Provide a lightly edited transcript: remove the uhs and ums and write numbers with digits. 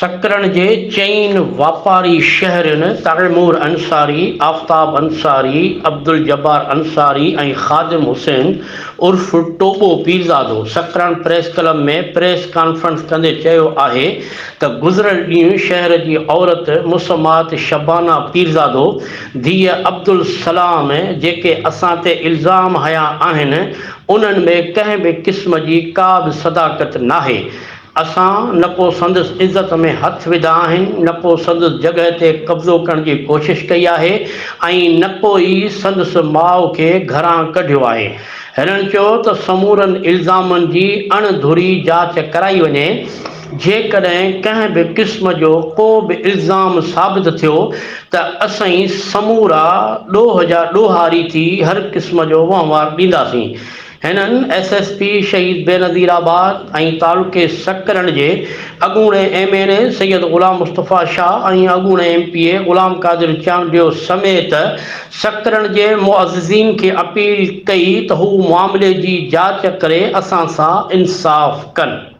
سڪرنڊ جي چئن واپاري شهرين تيمور انصاري، آفتاب انصاري، عبدالجبار انصاري ۽ خادم حسين عرف Tobo Pirzado Sakrand press club ۾ press conference ڪندي چيو آهي ته گذريل ڏينهن شهر جي عورت مسمات شبانه پيرزادو ڌيء عبدالسلام جيڪي اسان تي الزام هنيا آهن انهن ۾ ڪنهن به قسم جي ڪا به صداقت ناهي اسان نه ڪو سندس عزت ۾ هٿ وڌا آهن، نه ڪو سندس جڳهه تي قبضو ڪرڻ جي ڪوشش ڪئي آهي ۽ نه ڪو ئي سندس ماء کي گهران ڪڍيو آهي. هنن چيو ته سمورن الزامن جي اڻ ڌري جاچ ڪرائي وڃي، جيڪڏهن ڪنهن به قسم جو ڪو به الزام ثابت ٿيو ته اسين سمورا ڏوهه جا ڏوهاري ٿي هر قسم جو وهنوار ڏينداسين. هنن ايس ايس پي شهيد بينظير آباد ۽ تعلقي سڪرنڊ جي اڳوڻي M N A Syed Ghulam Mustafa Shah ۽ اڳوڻي M P A Ghulam Qadir Chandio سميت سڪرنڊ جي معززين کي اپيل ڪئي ته هو معاملي جي جاچ ڪري اسان سان انصاف ڪن.